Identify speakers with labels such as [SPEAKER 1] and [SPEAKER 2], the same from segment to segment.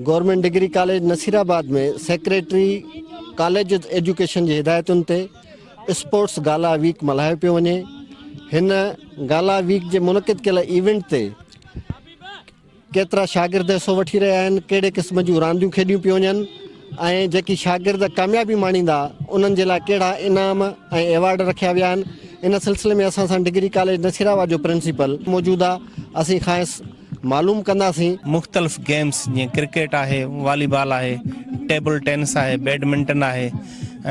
[SPEAKER 1] Government degree college Nasirabad ۾ secretary college education جي هدايتن تي اسپورٽس گالا ويڪ ملهايو پيو وڃي. هن گالا ويڪ جي منعقد ڪيل ايونٽ تي ڪيترا شاگرد حصو وٺي رهيا آهن، ڪهڙي قسم جون رانديون کيڏيون پيون وڃن ۽ جيڪي شاگرد ڪاميابي ماڻيندا انهن جي لاء ڪهڙا انعام ۽ ايوارڊ رکيا ويا آهن. ان سلسلي ۾ اسان سان ڊگري ڪاليج نصيرآباد جو پرنسپل موجود آهي، اسين کانئس معلوم ڪنداسين.
[SPEAKER 2] مختلف گيمز جيئن ڪرڪيٽ آهي، والي بال آهي، ٽيبل ٽينس آهي، بيڊمنٽن آهي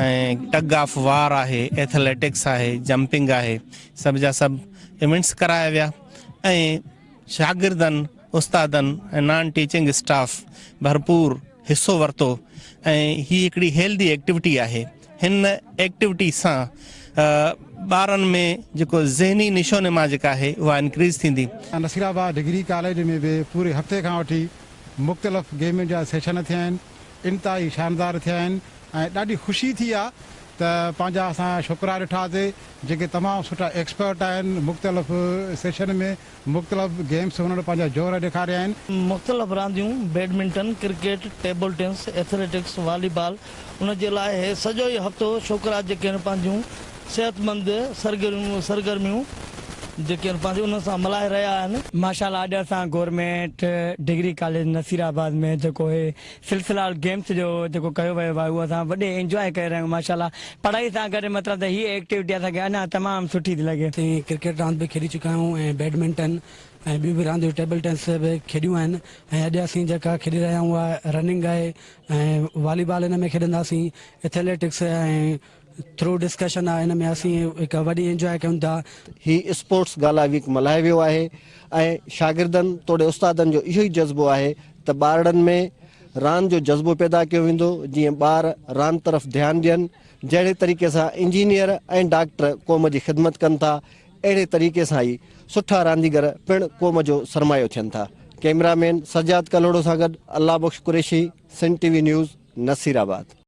[SPEAKER 2] ۽ ٽگ آف وار آهي، ايٿليٽڪس آهي، جمپنگ آهي، سڀ جا سڀ ايونٽس ڪرايا ويا ۽ شاگردن، استادن ۽ نان ٽيچنگ اسٽاف ڀرپور حصو ورتو ۽ هي هڪڙي هيلدي ايڪٽيوٽي آهي. هن ايڪٽيوٽي سان ٻارن ۾ جيڪو ذهني نشو نما جيڪا آهي اها انڪريز ٿيندي.
[SPEAKER 3] نصيرآباد ڊگري ڪاليج ۾ به پوري هفتي کان وٺي مختلف گيمن جا سيشن ٿيا آهن، انتهائي شاندار ٿيا آهن ۽ ڏاڍي خوشي ٿي آ ته پنهنجا اسان ڇوڪرا ڏٺاسي جيڪي تمام سٺا ايڪسپرٽ آهن مختلف سيشن ۾ مختلف گيمز هنن پنهنجا جوهر ڏيکاريا آهن.
[SPEAKER 4] مختلف رانديون badminton, cricket, table tennis, athletics, volleyball ان جي لاء هي سڄو ئي هفتو ڇوڪرا جيڪي آهن پنهنجون صحتمند سرگرميون جيڪي آهن پنهنجون انهن سان ملهائي رهيا آهن.
[SPEAKER 5] ماشاء الله اڄ اسان گورنمينٽ ڊگري ڪاليج نصيرآباد ۾ جيڪو هي سلسلا گيمس جو جيڪو ڪيو ويو آهي اهو اسان وڏي انجواء ڪري رهيا آهيون ماشاء الله پڙهائي سان گڏ مطلب ته هي ايڪٽيوٽي اسان کي اڃا تمام سٺي ٿي لڳي.
[SPEAKER 6] اسين ڪرڪيٽ راند به کيڏي چڪا آهيون ۽ بيڊمنٽن ۽ ٻيون به رانديون ٽيبل ٽينس به کيڏيون آهن ۽ اڄ اسين جيڪا کيڏي رهيا آهيون اها رننگ آهي ۽ والي بال ان ۾ کيڏنداسين ايٿليٽڪس ۽ ٿرو ڊسڪشن آهي ان ۾ اسين هڪ وڏي انجواء ڪيون ٿا.
[SPEAKER 1] هي اسپورٽس گالا ويڪ ملهايو ويو آهي ۽ شاگردن توڙي استادن جو اهو ئي جذبو آهي ته ٻارڙن ۾ راند جو جذبو پيدا ڪيو ويندو جيئن ٻار راند طرف ڌيان ڏين جهڙي طريقي سان انجنيئر ۽ ڊاڪٽر قوم جي خدمت ڪن ٿا اهڙي طريقي سان ئي سٺا رانديگر پڻ قوم جو سرمايو ٿين ٿا ڪئميرا مين سجاد ڪلهوڙو سان گڏ Allah Bakhsh Qureshi Sindh T V news Nasirabad.